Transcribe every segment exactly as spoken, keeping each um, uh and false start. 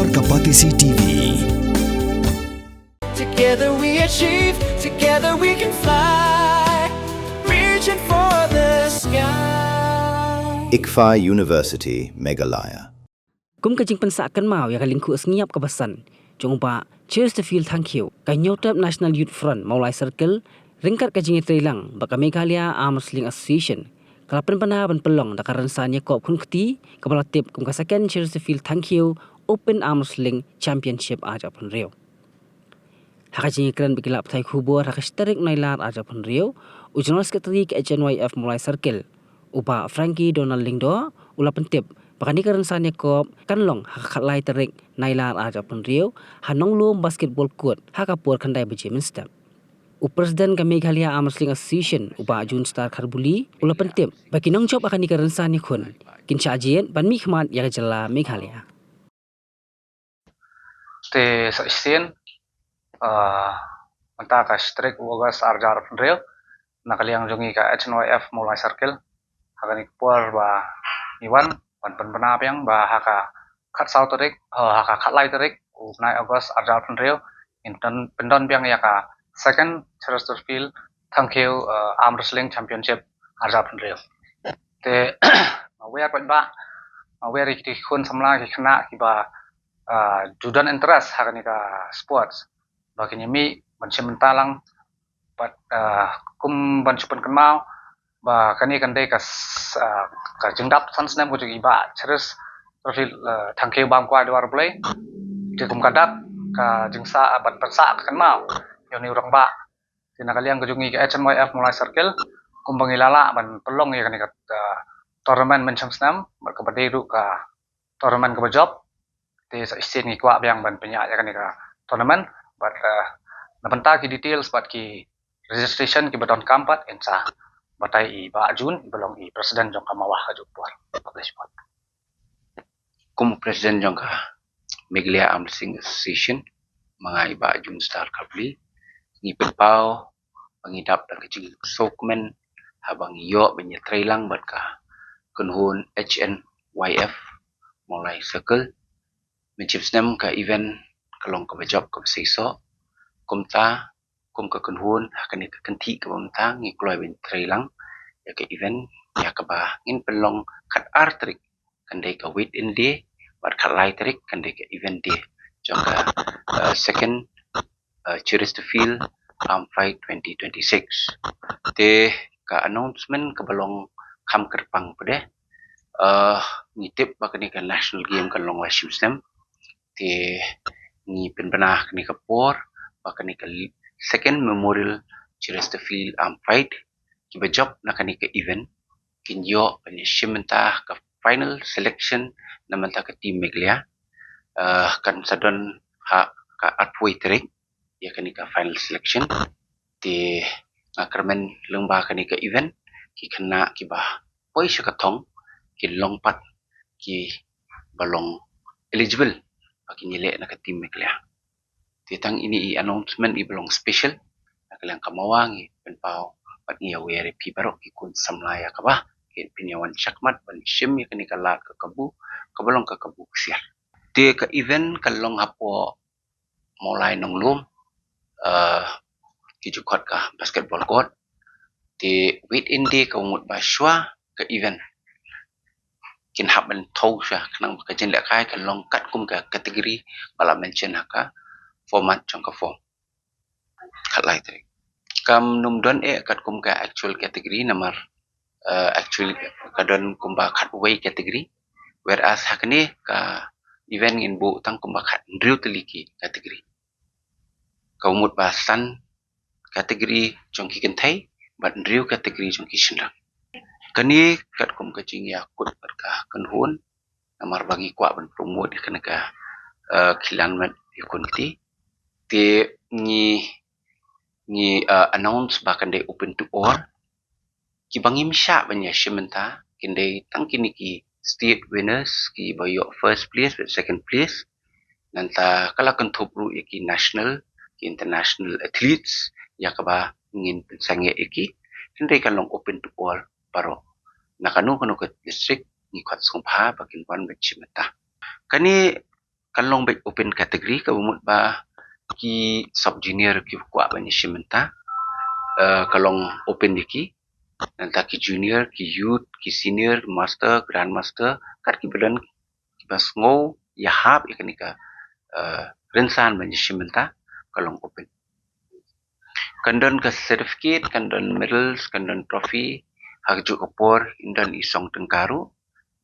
Ka Batesi T V. Together we achieve, together we can fly, reaching for the sky. ICFAI University, Meghalaya. Kum ka jingpynsah kynmaw ïa ka lyngkhuh sngi ïap kaba san jong u Bah Chesterfield Thangkhiew, ka Hynñiewtrep National Youth Front Mawlai Circle, ryngkat ka jingïatreilang bad ka Meghalaya Arm Wrestling Association, ka la pynbna ban pynlong da ka rynsan ïakob khun kti kaba la tip kum ka Second Chesterfield Thangkhiew Open Arm Wrestling Championship arhajar arphew hynriew. Ha ka jingïakren bad ki lad pathai khubor ha ka shi tarik Nailar arhajar arphew hynriew, u General Secretary ka H N Y F Mawlai Circle, u Bah Frankie Donald Lyngdoh, u la pyntip ba kane ka rynsan ïakob kan long ha ka khatlai tarik Nailar arhajar arphew hynriew, ha Nonglum Basketball Court, ha ka por khyndai baje mynstep. U President ka Meghalaya Arm Wrestling Association, u Bah June Star Kharbuli, u la pyntip ba ki nongjop ha kane ka rynsan ïakhun kin shah jied ban mihkhmat ïa ka jylla Meghalaya. Te sa shisien, ah, mynta ka shi tarik u August arhajar arphew hynriew, na ka liang jong ngi ka H N Y F Mawlai Circle, ha kane ka por ba ngi wan ban pynbna biang ba ha ka khatsaw tarik, oh, ha ka khatlai tarik u bnai August arhajar arphew hynriew, ngin pyn-, pyndon biang ïa ka Second Chesterfield Thangkhiew, eh, Arm Wrestling Championship arhajar arphew hynriew. Te nga wer paidbah, nga wer ïa ki khun samla, ki khynnah kiba, eh, ju don interest ha kane ka sports, ba kin ïa mih ban shim bynta lang, bad, eh, kum ban shu pynkynmaw ba kane kan dei ka s-, eh, ka jingdap san snem ka jong i Bah Chesterfield, eh, Thangkhiew Bamkwai Dwar Blei. Te kum ka dak ka jingsah, eh, ban pynsah ka kynmaw ïa une u rangbah. Te na ka liang ka jong ngi ka H N Y F Mawlai Circle, kumba ngi la lah ban pynlong ïa kane ka, eh, tournament mynshem snem, bad kaba dei ruh ka tournament kaba jop. Te sa shisien ngi kwah biang ban pynïaid ïa kane ka tournament, bad, eh, na bynta ki details bad ki registration kiba donkam pat, yn sa batai i Bah June, iba long i President jong ka MAWA ha kajuh ka por. Khublei shibun. Kum u President jong ka Meghalaya Arm Wrestling Association, ma nga i Bah June Star Kharbuli, ngi pynpaw ba ngi dap da ka jingsngewkmen haba ngi ïoh ban ïatreilang bad ka kynhun H N Y F Mawlai Circle. Mynshem snem ka event ka long kaba jop kaba seisoh. Kumta, kum ka kynhun, ha kane ka kynthih kaba mynta ngi kloi ban ïatreilang ïa ka event, ïa kaba ngin pynlong khatar tarik kan dei ka weigh-in day, bad khatlai tarik kan dei ka event day jong ka, eh, Second, eh, Chesterfield Arm Fight twenty twenty-six. Te ka announcement kaba long kham kyrpang pat de, eh, ngi tip ba kane ka National Game kan long la shi snem. Te ngi pynbna ha kane ka por ba kane ka Second Memorial Chesterfield Arm Fight, kiba jop na kane ka event kin ïoh ban ïashim bynta ka final selection na bynta ka team Meghalaya. Eh, kan sa don ha ka arphew tarik ïa kane ka final selection. Te nga kyrmen lyngba kane ka event, ki khynnah kiba poi sha ka thong kin long pat kiba long eligible ba kin ïaleh na ka team Meghalaya. Te tang ine i announcement iba long special na ka liang ka MAWA, ngi pynpaw bad ngi ïawer ïa phi baroh ki khun samla ïa kaba kin pynïawan shakhmat ban shim ïa kane ka lad ka kabu, kaba long ka kabu ksiar. Te ka event ka long hapoh Mawlai Nonglum, eh, ki ju khot ka basketball court. Te weigh-in day ka mut ba shuwa ka event kin hap ban thew sha, khnang ba ka jingïalehkai kan long katkum ka category ba la mention ha ka format jong ka form. Khatlai tarik. Kam nym don eh katkum ka actual category namar, eh, actually ka don kumba khatwei category. Whereas ha kane ka event ngin buh tang kumba khathynriew tylli ki category. Ka mut ba san category jong ki kynthei bad hynriew category jong ki shynrang. Kane katkum ka jingïakut bad ka kynhun, namar ba ngi kwah ban promote ïa kane ka, eh, khillan met ïakhun kti. Te ngi, ngi, eh, announce ba kan dei open to all. Kiba ngim shah ban ïashim bynta kin dei tang kine ki state winners kiba ïoh first place bad second place. Nangta ka la kynthup ruh ïa ki national, ki international athletes ïa kaba ngin pynsangeh ïa ki. Hynrei kan long open to all baroh. Na kano kano ka district ngi khot sngewbha ba kin wan ban shim bynta. Kane kan long beit open category, kaba mut ba ki sub junior ki kwah ban ïashim bynta, eh, ka long open ïa ki. Nangta ki junior, ki youth, ki senior, master, grandmaster, kat kiba don, kiba sngew ïahap ïa kane ka, eh, rynsan ban ïashim bynta, ka long open. Kan don ka certificate, kan don medals, kan don trophy, ha kajuh ka por, kan don i song tyngka ruh,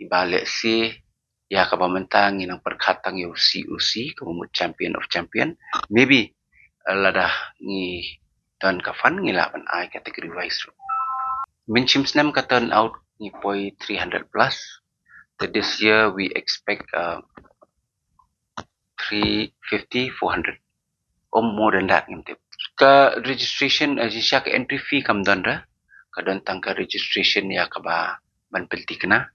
iba lehse, ïa kaba mynta ngi nang pyrkhat tang ïa u C O C, kaba mut champion of champion. Maybe, eh, lada ngi don ka fund ngi lah ban ai category wise ruh. Mynshem snem ka turnout ngi poi three hundred plus. Te this year we expect, uh, three fifty, four hundred. Or more than that ngim tip. Ka registration, eh, jingshisha ka entry fee kam don re. Ka don tang ka registration ïa kaba ban pynthikna.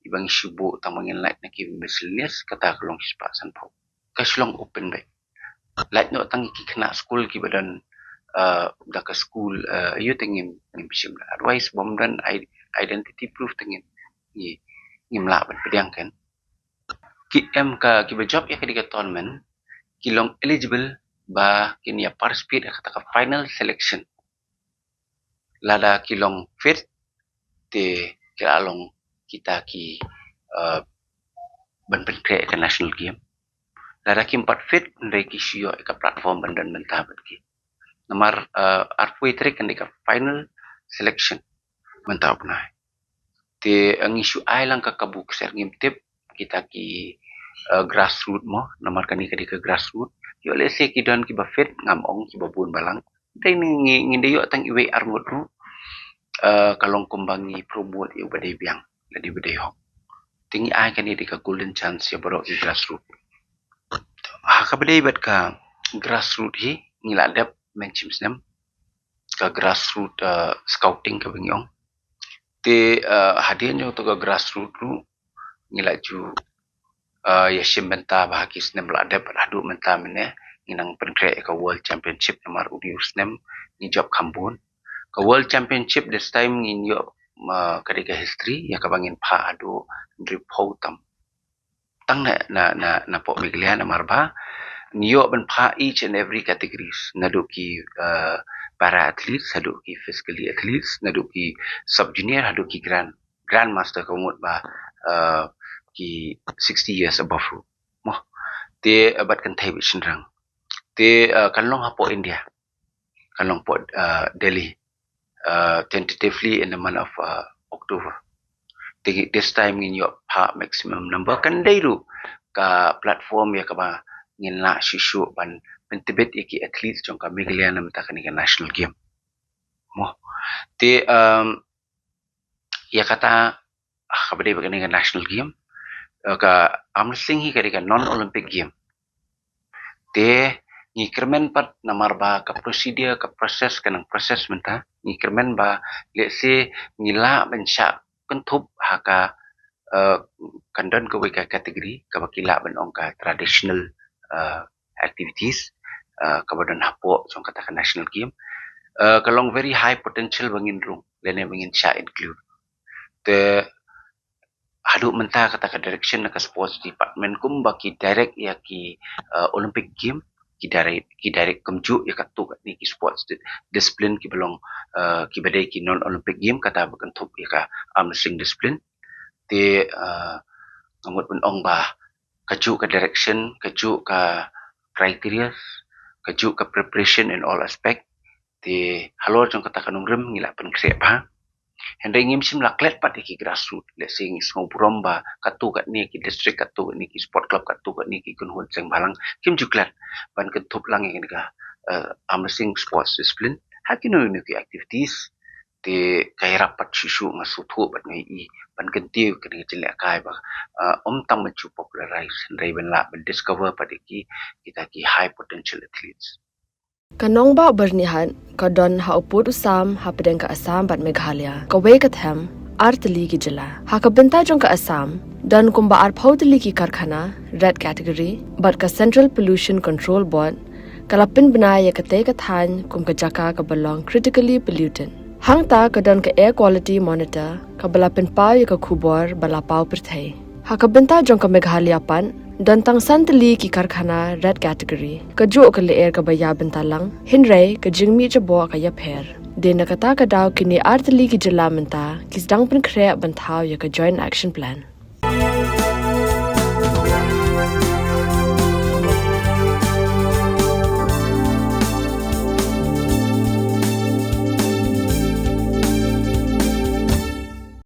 Iba ngi shu buh tang ba ngin lait na ki miscellaneous, kata ka long shispah sanphew. Ka shu long open beit. Lait noh tang ki khynnah skul kiba don, eh, da ka skul, eh, ïoh te ngim, ngim shim. Otherwise bym don i-, identity proof te ngim, ngi, ngim lah ban pdiang kan. Ki em ka, kiba jop ïa kane ka tournament ki long eligible ba kin ïa participate ha kata ka final selection. Lada ki long fit, te ki la long kita ki, eh, ban pynkhreh ïa ka national game. Lada kim pat fit, hynrei ki shu ïoh ïa ka platform ban don bynta bad ki. Namar, eh, arphew tarik kan dei ka final selection mynta u bnai. Te, eh, ngi shu ai lang ka kabu kser, ngim tip kita ki, eh, grassroot mo, namar kane ka dei ka grassroot. Ïoh lehse ki don kiba fit, ngam ong kiba bun balang. Te ngi, ngi, ngin da ïoh tang iwei arngut ruh, eh, ka long kumba ngi promote ïa uba dei biang lane uba dei hok. Te ngi ai kane dei ka golden chance ïa baroh ki grassroot. Ha kaba dei bad ka grassroot hi, ngi la dep mynshem snem ka grassroot, eh, scouting kaba ngi ong. Te, eh, hadien jong kata ka grassroot ruh ngi la ju, eh, ïashim bynta ba ha ki snem ba la dep bad haduh mynta mynne ngi nang pynkhreh ïa ka World Championship, namar une u snem ngi jop kham bun. Ka World Championship this time ngin ïoh, eh, ka dei ka history ïa kaba ngin phah haduh hynriewphew tam. Tang na, na, na, na poh Meghalaya namar ba ngi ïoh ban phah each and every categories, naduh ki, eh, para athletes haduh ki physically athletes, naduh ki sub junior haduh ki grand, grandmaster, ka mut ba, eh, ki sixty years above ruh mo. Te, eh, bad kynthei bad shynrang. Te, eh, kan long hapoh India, kan long hapoh, eh, Delhi, eh, tentatively in the month of, eh, October. Te this time ngin ïoh phah maximum number, kan dei ruh ka platform ïa kaba ngin lah shuh shuh ban pyntbit ïa ki athletes jong ka Meghalaya na bynta kane ka national game mo. Te, um, ïa kata, ah, kaba dei bad kane ka national game, eh, ka arm wrestling hi ka dei ka non Olympic game. Te ngi kyrmen pat namar ba ka procedure, ka process, ka nang process mynta, ngi kyrmen ba lehse ngi lah ban shah kynthup ha ka, eh, kan don kawei ka category kaba ki lah ban ong ka traditional, eh, activities, eh, kaba don hapoh jong kata ka national game. Eh, ka long very high potential ba ngin rung lane ba ngin shah include. Te haduh mynta kata ka direction na ka sports department kumba ki direct ïa ki, eh, Olympic game, ki direct, ki direct kumjuh ïa katto katne ki sports di-, discipline kiba long, eh, kiba dei ki non Olympic game, kata ba kynthup ïa ka arm wrestling discipline. Te, eh, nga mut ban ong ba kajuh ka direction, kajuh ka criteria, kajuh ka preparation in all aspect. Te halor jong kata ka nongrim ngi la pynkhreh bha. Hynrei ngim shym la klet pat ïa ki grassroot. Lehse ngi sngew burom ba katto katne ki district, katto katne ki sport club, katto katne ki kynhun seng bhalang kim ju klet ban kynthup lang ïa kane ka, eh, arm wrestling sports discipline ha kino kino ki activities. Te ka ïarap pat shuh shuh, nga sngewthuh bad nga ïohi ban kyntiew kane ka jingïalehkai ba, eh, ym tang ban ju popularize hynrei ban lah ban discover pat ïa ki, kita ki high potential athletes. Ka nongbah Byrnihat ka don ha u pud u sam hapdeng ka Assam bad Meghalaya, kawei ka them ar tylli ki jylla. Ha ka bynta jong ka Assam, don kumba arphew tylli ki karkhana red category, bad ka Central Pollution Control Board ka la pynbna ïa katei ka thaiñ kum ka jaka kaba long critically polluted. Hangta ka don ka Air Quality Monitor kaba la pynpaw ïa ka khubor ba la paw pyrthei. Ha ka bynta jong ka Meghalaya pat, Don tang san tylli ki karkhana red category. Kajuh ka lyer kaba ïa bynta lang, hynrei ka jingmih jaboh ka ïapher. Dei na kata ka daw kine ar tylli ki jylla mynta ki sdang pynkhreh ban thaw ïa ka Joint Action Plan.